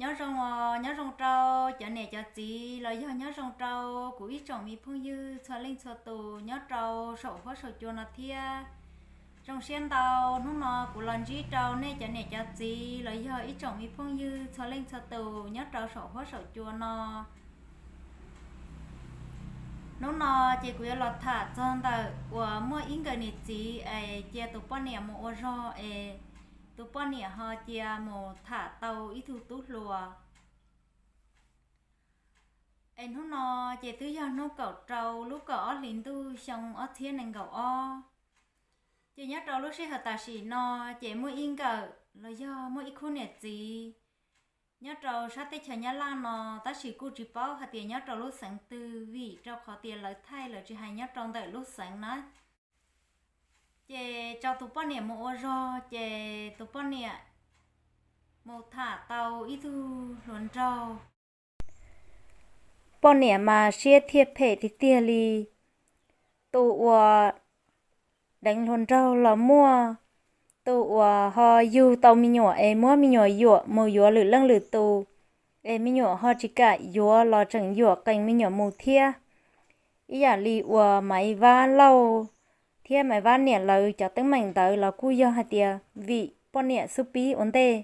Nyob zoo, nyob zoo rau cov niam cov txiv los yog nyob zoo rau kuv ib tsoom me phooj ywg txhua leej txhua tus nyob rau saum huab saum cua no thiab. Zoo siab ntau hnub no kuv los ntsib rau nej cov niam cov txiv los yog ib tsoom me phooj ywg txhua leej txhua tus nyob rau saum huab saum cua no. Hnub no ces kuv yuav los tham txog ntawm uas muaj ib nkawm niam txiv es cia tus poj niam mus ua zog es tus poj niam ho cia mus tham tau ib tug tub hluas. Es hnub no ces twb yog hnub kaum rau lub kaum ob hlis ntuj xyoo ob txhiab nees nkaum ob. Ces nyob rau lub sij hawm tam sim no ces muaj ib nkawm los yog muaj ib khub niam txiv nyob rau sab teb chaws Nyab Laj no, tab sis kuj tsis paub hais tias nyob rau lub xeev twg vim rau qhov tias lawv thaij lawv tsis hais nyob rau ntawm lub xeev na. Ces tso tus poj niam mus ua zog ces tus poj niam mus tham tau ib tug hluas nraug. Poj niam mas siab thiaj phem tiag tiag li. Tus uas deev hluas nraug los muaj, tus uas ho yug tau me nyuam es muab me nyuam yuam mus yuav lwm leej lwm tus, es me nyuam ho tsis kam yuav los tseem yuam qees me nyuam mus thiab. Ib yam li uas Maiv Vab Lauj thiab Maiv Vab niam lawv cov teeb meem ntawd los kuj yog hais tias vim poj niam xub pib ua ntej.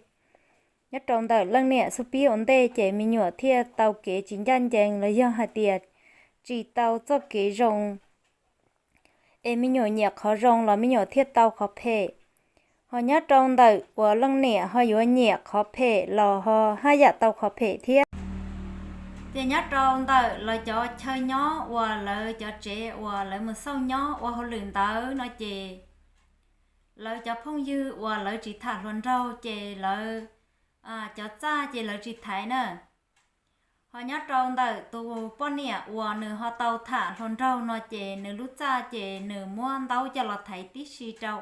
Nyob rau ntawm leej niam xub pib ua ntej ces me nyuam thiaj tau kev tsis ncaj ncees los yog hais tias tsis tau txoj kev zoo, es me nyuam nyiam qhov zoo los me nyuam thiaj tau qhov phem. Ho nyob rau ntawm uas leej niam ho yuav nyiam qhov phem los ho haj yam tau qhov phem thiab. Ces nyob rau ntawm lawv cov chaw nyob uas lawv cov tsev uas lawv mus xauj nyob ua hauj lwm ntawd no ces lawv cov phooj ywg uas lawv tsis tham hluas nraug ces lawv cov txaj ces lawv tsis thaiv na. Ho nyob rau ntawm tus poj niam uas nws ho tau tham hluas nraug no ces nws lub txaj ces nws muab ntaub coj los thaiv tib si rau.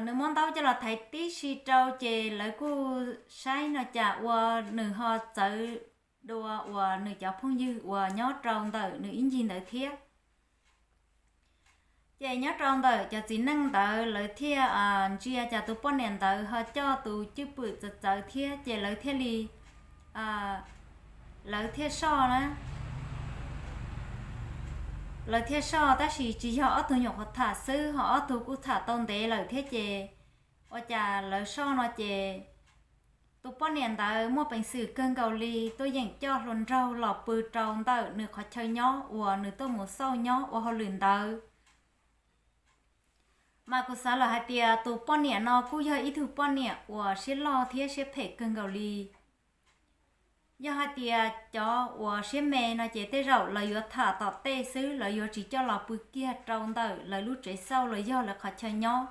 Nws muab ntaub coj los thaiv tib si rau ces lawv kuj saib no cas ua nws ho txawv dua uas nws cov phooj ywg uas nyob rau ntawm nws ib ncig ntawd thiab. Ces nyob rau ntawm cov txiv neej ntawd lawv thiaj ntsia cas tus poj niam ntawd ho coj tus cwj pwm txawv txawv thiab ces lawv thiaj li, lawv thiaj soj na. Lawv thiaj soj tab sis tsis yog ob tug nyuam qhuav tham xwb, ho ob tug kuj tham tau ntev lawm thiab ces ua cas lawv soj no ces tus poj niam ntawd muaj peev xwm kawg nkaus li tuaj yeem coj hluas nraug los pw rau ntawm nws qhov chaw nyob uas nws tuaj mus xauj nyob ua hauj lwm ntawd. Mas kuv xav lawm hais tias tus poj niam no kuj yog ib tug poj niam uas siab loj thiab siab phem kawg nkaus li. Yog hais tias cov uas siab me no ces tej zaum lawv yuav tham tom tej xwb, lawv yuav tsis coj los pw kiag rau ntawm lawv lub tsev xauj los yog lawv qhov chaw nyob.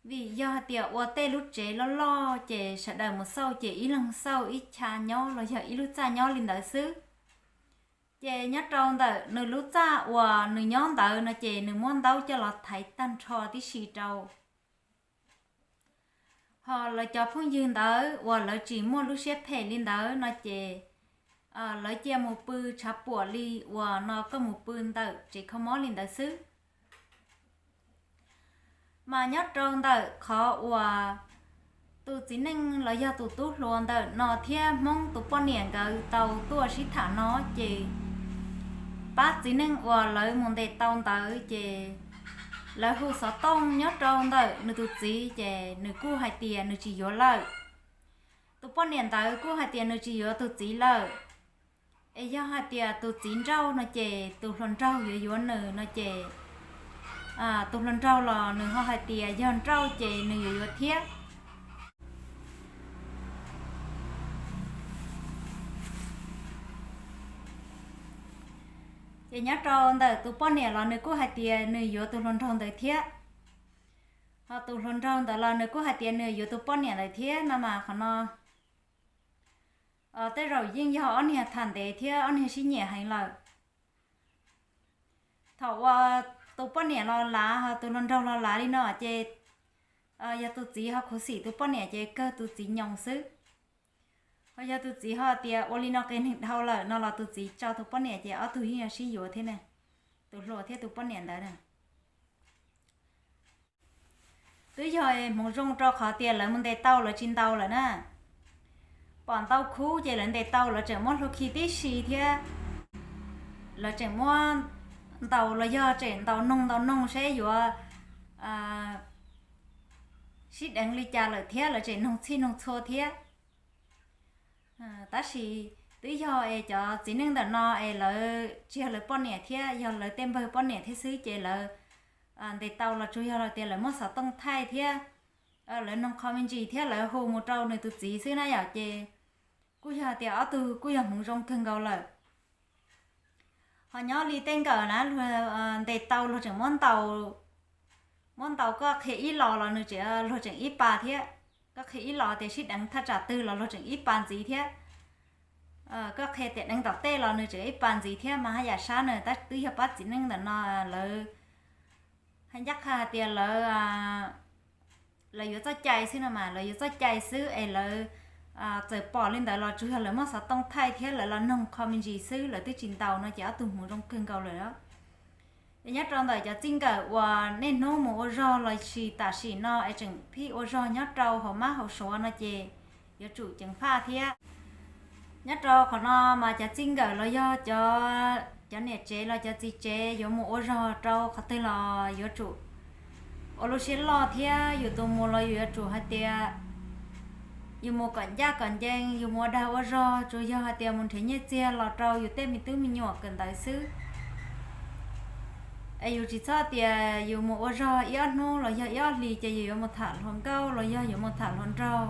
Vim yog hais tias ua tej lub tsev loj loj ces sawv daws mus xauj ces ib leeg xauj ib chav nyob los yog ib lub txaj nyob li ntawd xwb. Ces nyob rau ntawm nws lub txaj uas nws nyob ntawd no ces nws muab ntaub coj los thaiv tag nrho tib si rau. Ho lawv cov phooj ywg ntawd uas lawv tsis muaj lub siab phem li ntawd no ces lawv cia mus pw tshav puam li uas no koj mus pw ntawm tsev kho mob li ntawd xwb. Mas nyob rau ntawm qhov uas tus txiv neej los yog tus tub hluas ntawm no thiab Hmoob tus poj niam nkawd tau tuaj sib tham no ces pab txiv neej uas lawv mus ntes tau ntawd ces lawv hu xov tooj nyob rau ntawm nws tus txiv ces nws kuj hais tias nws tsis yuav lawm. Tus poj niam ntawd kuj hais tias nws tsis yuav tus txiv lawm. Es yog hais tias tus txiv nrauj no ces tus hluas nraug yuav yuav nws no ces tus hluas nraug los nws ho hais tias yog nrauj ces nws yuav yuav thiab. Ces nyob rau ntawm tus poj niam los nws kuj hais tias nws yuav tus hluas nraug ntawd thiab. Ho tus hluas nraug ntawd los nws kuj hais tias nws yuav tus poj niam ntawd thiab no mas qhov no tej zaum yeej yog ob niag tham ntev thiab ob niag sib nyiam heev lawm. Thaum uas tus poj niam los lav ho tus hluas nraug los lav li no ces yog tus txiv ho khuv xim tus poj niam ces kawg tus txiv nyoos xwb. Ho yog tus txiv ho tias ua li no qias neeg dhau lawm no los tus txiv tso tus poj niam ces ob tug yeej yog sib yuav thiab ne, tus hluas thiab tus poj niam ntawd na. Twb yog hmoov zoo rau qhov tias lawv mus ntes tau lawv tsis ntaus lawm na. pom ntau khub ces lawv ntes tau lawv tseem muab hlua khi tib si thiab. Lawv tseem muab ntaus los yog tseem ntaus noog ntaus noog seb yuav sib deev li cas lawm thiab lawv tseem noog txhij noog txhua thiab. Tab sis twb yog es cov txiv neej ntawm no es lawv tsis yog lawv poj niam thiab yog lawv tej npawg poj niam thiab xwb ces lawv ntes tau los tsuas yog los tias lawv muab xov tooj thaij thiab lawv noog qho me ntsis thiab lawv hu mus rau nws tus txiv xwb na yom ces kuj yog tias ob tug kuj yog hmoov zoo kawg nkaus lawm. Ho nyob li tej nkawm na luag ntes tau luag tseem muab ntaus, muab ntaus koj qhia ib los los nws tseem luag tseem ib pa thiab. Koj qhia ib los tias sib deev thaj tsam twg los luag tseem ib pa ntxiv thiab. Koj qhia tias deev tom tej los nws tseem ib pa ntxiv thiab mas haj yam sab na tab twb yog pab txiv neej ntawm no lawv haj ncaj qha hais tias lawv lawv yuav txoj cai xwb no mas lawv yuav txoj cai xwb es lawv txawm pom li ntawd los tsuas yog lawv muab xov tooj thaij thiab lawv los noog qho me ntsis xwb lawv twb tsis ntaus no ces ob tug hmoov zoo kawg nkaus lawm. Es nyob rau ntawm cov txij nkawm uas niaj hnub mus ua zog los sis tam sim no es tseem pheej ua zog nyob rau hauv mab hauv suav no ces yuav tsum ceev faj thiab. Nyob rau qhov no mas cov txij nkawm los yog cov niam tsev los cov txiv tsev yuav mus ua zog rau qhov twg los yuav tsum ua lub siab loj thiab yus tus mus los yus yuav tsum hais tias yus mus kom ncaj kom ncees, yus mus ua dag ua zog, tsuas yog hais tias mus nrhiav nyiaj txiag los rau yus tej me tub me nyuam kawm ntawv xwb. Es yus tsis txhob tias yus mus ua zog ib ob hnub los yog ib ob hlis ces yus yuav mus tham hluas nkauj los yog yuav mus tham hluas nraug.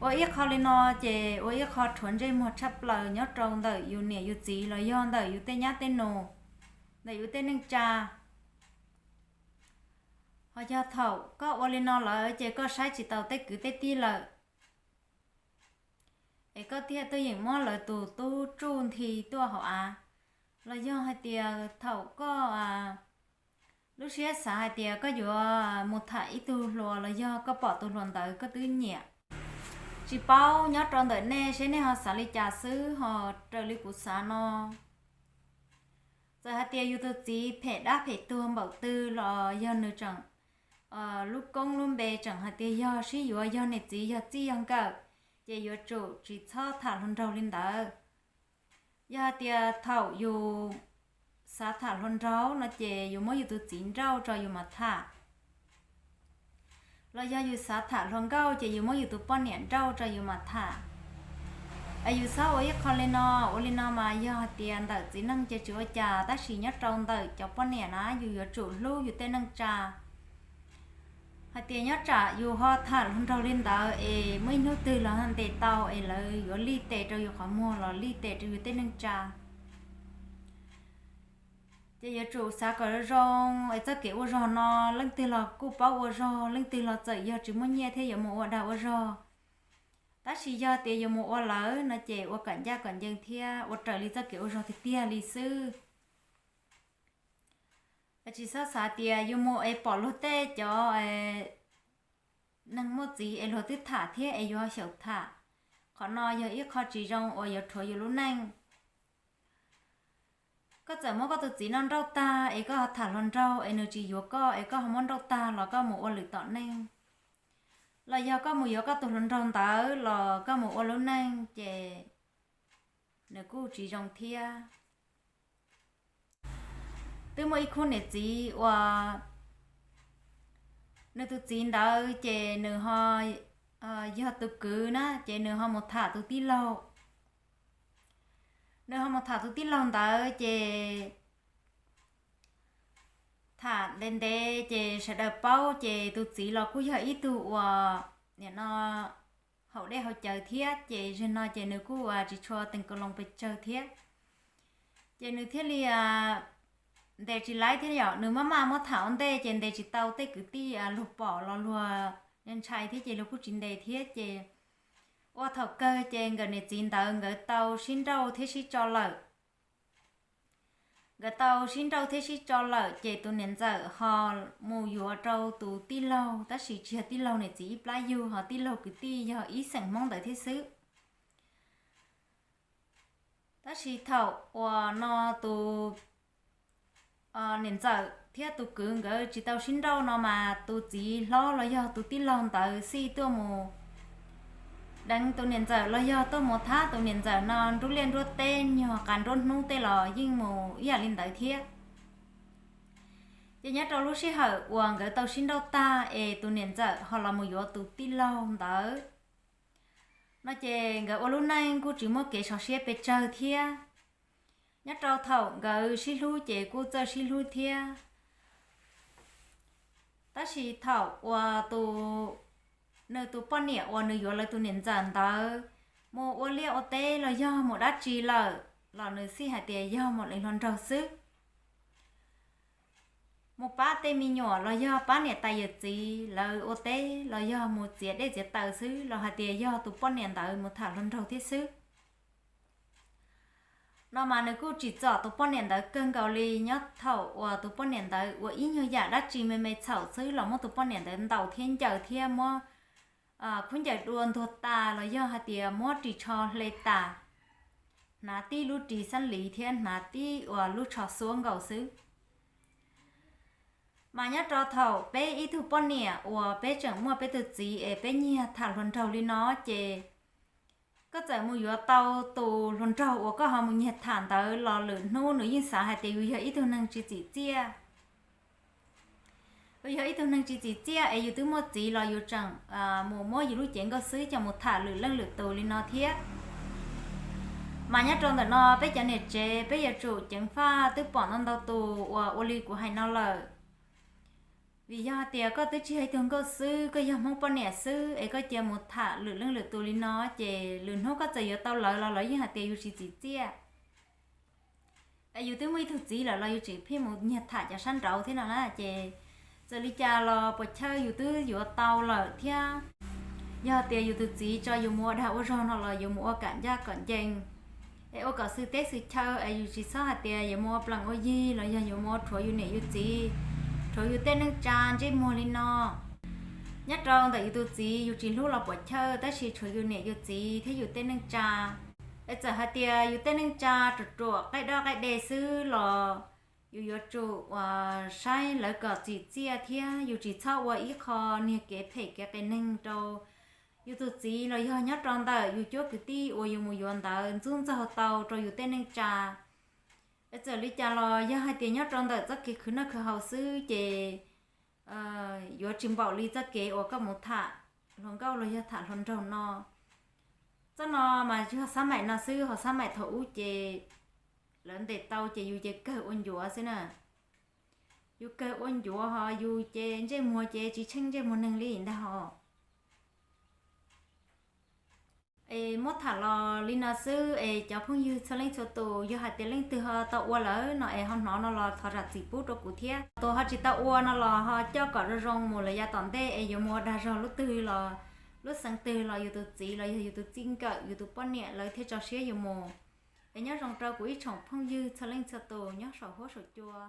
Ua ib qho li no ces ua ib qho rhuav ntsej muag tshaj plaws nyob rau ntawm yus niam yus txiv los yog ntawm yus tej nyab tej nus, ntawm yus tej neej tsa. Ho yog thaum koj ua li no lawm ces koj saib tsis taus tej kwv tej tij lawm, es koj thiaj tuaj yeem muab lawv tus tub tsuj nthi tuaj hauv av. Los yog hais tias thaum koj lub siab xav hais tias koj yuav mus tham ib tug hluas los yog koj pom tus hluas ntawd koj twb nyiam. Tsis paub nyob rau ntawm nej seb nej ho xav li cas xwb ho raws li kuv xav no, txawm hais tias yus tus txiv phem dab phem tuag npaum twg los yog nws tseem lub koob lub npe tseem hais tias yog sib yuav yog niam txiv yog txij yog nkawm, ces yuav tsum tsis txhob tham hluas nraug li ntawd. Yog hais tias thaum yus xav tham hluas nraug no ces yus muab yus tus txiv nrauj tso yus mam tham, los yog yus xav tham hluas nkauj ces yus muab yus tus poj niam nrauj tso yus mam tham. Es yus txhob ua ib qho li no, ua li no mas yog hais tias ntawm txiv neej ces tsis ua cas tab sis nyob rau ntawm cov poj niam na yus yuav tsum hlub yus tej neej tsa. Hais tias nyob tsam yus ho tham hluas nraug li ntawd es muaj ib hnub twg los ntes tau es lawv yuav lij tes rau yus qhov muag los lij tes rau yus tej neej tsa. Ces yuav tsum xav kom zoo es txoj kev ua zog no leej twg los kuj paub ua zog, leej twg los txawm yog tsis muaj nyiaj thiab yuav mus ua dag ua zog. Tab sis yog tias yuav mus ua lawm no ces ua kom ncaj kom ncees thiab ua raws li txoj kev ua zog tiag tiag li xwb. Tsis txhob xav tias yuav mus es pom luag tej cov neeg muaj txiv es luag twb tham thiab es yuav xyaum tham. Qhov no yog ib qho tsis zoo uas yuav rhuav yus lub neej. Koj txawm muab koj tus txiv no nrauj tag es koj ho tham hluas nraug es nws tsis yuav koj es koj ho muab nrauj tag los koj mus ua lwm tom neej, los yog koj mus yuav koj tus hluas nraug ntawd los koj mus ua lub neej ces nws kuj tsis zoo thiab. Twb muaj ib khub niam txiv uas nws tus txiv ntawd ces nws ho yog tus kwv na ces nws ho mus tham tus tij laug. Nws ho mus tham tus tij laug ntawd ces tham ntev ntev ces sawv daws paub ces tus txiv los kuj yog ib tug uas nim no haus dej haus cawv thiab ces zaum no ces nws kuj tsis tshua teem kaus loos pes tsawg thiab. Ces nws thiaj li ntes tsis laib thiab yom, nws maj maj muab tham ua ntej ces ntes tsis tau tej kwv tij luag pom los luag ntshai thiab ces luag kuj tsis ntes thiab ces ua thaum kawg ces nkawd niam txiv ntawd nkawd tau sib nrauj thiab sib tso lawm. Nkawd tau sib nrauj thiab sib tso lawm ces tus niam ntxawm ho mus yuav rau tus tij laug, tab sis tsis yog tij laug niam txiv ib plab yug, ho tij laug kwv tij yog ib xeem Hmoob ntawd thiab xwb. Tab sis thaum uas no tus niam ntxawm thiab tus kwv nkawd tsis tau sib nrauj no mas tus txiv hlob los yog tus tij laug ntawd xij tuaj mus deev tus niam ntxawm los yog tuaj mus thab tus niam ntxawm no nruab liaj nruab teb nyuag qas nruab hnub tej los yeej mus ib yam li ntawd thiab. Ces nyob rau lub sij hawm uas nkawd tau sib nrauj tag es tus niam ntxawm ho los mus yuav tus tij laug ntawd no ces nkawd ua lub neej kuj tsis muaj kev sov siab pes tsawg thiab. Nyob rau thaum nkawd sib hlub ces kuj txawj sib hlub thiab. Tab sis thaum uas tus, nws tus poj niam uas nws yuav lawv tus niam ntxawm ntawd mus ua liaj ua teb los yog mus dab tsi lawm los nws xij hais tias yog mus lees hluas nraug xwb. Mus pab tej me nyuam los yog pab niam tais yawm txiv lawv ua teb los yog mus txiav dej txiav taws xwb los hais tias yog tus poj niam ntawd mus tham hluas nraug thiab xwb. No mas nws kuj tsim txom tus poj niam ntawd kawg nkaus li. Nyob thaum uas tus poj niam ntawd ua ib nyuag yam dab tsi me me txhaum xwb los muab tus poj niam ntawd ntaus thiab ncaws thiab muab khaub ncaws dua ntuag tas los yog hais tias muab ris tsho hle tas, hnav tib lub ris xab liv thiab hnav tib uas lub tsho xuab nkaus xwb. Mas nyob rau thaum peb ib tug poj niam uas peb tseem muaj peb tus txiv es peb nyiag tham hluas nraug li no ces koj txawm mus yuav tau tus hluas nraug uas koj ho mus nyiag tham ntawd los lwm hnub nws yeej xav hais tias yus yog ib tug neeg tsis txim txiaj. Yus yog ib tug neeg tsis txim txiaj es yus twb muaj txiv los yus tseem mus muab yus lub cev nkauj xwb coj mus tham lwm leej lwm tus li no thiab. Mas nyob rau ntawm no peb cov niam tsev peb yuav tsum ceev faj twb pom ntau ntau tus uas ua li kuv hais no lawm. Vim yog hais tias koj twb tsis yog ib tug nkauj xwb, koj yog Hmoob poj niam xwb es koj cia mus tham lwm leej lwm tus li no ces lwm hnub koj txawm yuav tau lawv los lawv yeej hais tias yus tsis txim txiaj. Es yus twb muaj ib tug txiv lawm los yus tseem pheej mus nyiag tham cov sab nraud thiab no na ces txawm li cas los puas chawj yus twb yuav tau lawm thiab. Yog tias yus tus txiv tso yus mus ua dag ua zog no los yus mus ua kam ncaj kom ncees, es ua kom xwm teb xwm chaw es yus tsis txhob hais tias yuav mus ua plees ua yig los yog yuav mus ua rhuav yus niam yus txiv, rhuav yus tej neej tsa ntsej muag li no. Nyob rau ntawm yus tus txiv yus tsis hlub los puas chawj, tab sis tshuav yus niam yus txiv thiab yus tej neej tsa. Es txawm hais tias yus tej neej tsa ruam ruam qaij dab qaij de xwb los yus yuav tsum uas saib lawv kom txim txiaj thiab yus tsis txhob ua ib qho niag kev phem kev qias neeg rau yus tus txiv los yog nyob rau ntawm yus cuab kwv tij uas yus mus yuav ntawd ntxub ntxaug tau rau yus tej neej tsa. Es txawm li cas los yog hais tias nyob rau ntawm txoj kev khwv noj khwv haus xwb ces yuav tsis npaum li txoj kev uas koj mus tham hluas nkauj los yog tham hluas nraug no. Txoj no mas yog xab maim no xwb, ho xab maim thaum ub ces lawv ntes tau ces yus ces kawg ua ncuav xwb na. Yus kawg ua ncuav ho yus ces ntsej muag ces tsis tsheej ntsej muag neeg li ntag ho. Es muab tham los li no xwb es cov phooj ywg txhua leej txhua tus yog hais tias leej twg ho tau ua lawm no es ho hnov no los thov zam txim pub rau kuv thiab. Tus ho tsis tau ua no los ho coj kom zoo zoo mus lawm yav tom ntej es yuav mus ua dag zog lub twg los lub xeev twg los yus tus txiv los yog yus tus txij nkawm yus tus poj niam lawv thiaj tso siab yus mus. Es nyob zoo rau kuv ib tsoom phooj ywg txhua leej txhua tus nyob saum huab saum cua.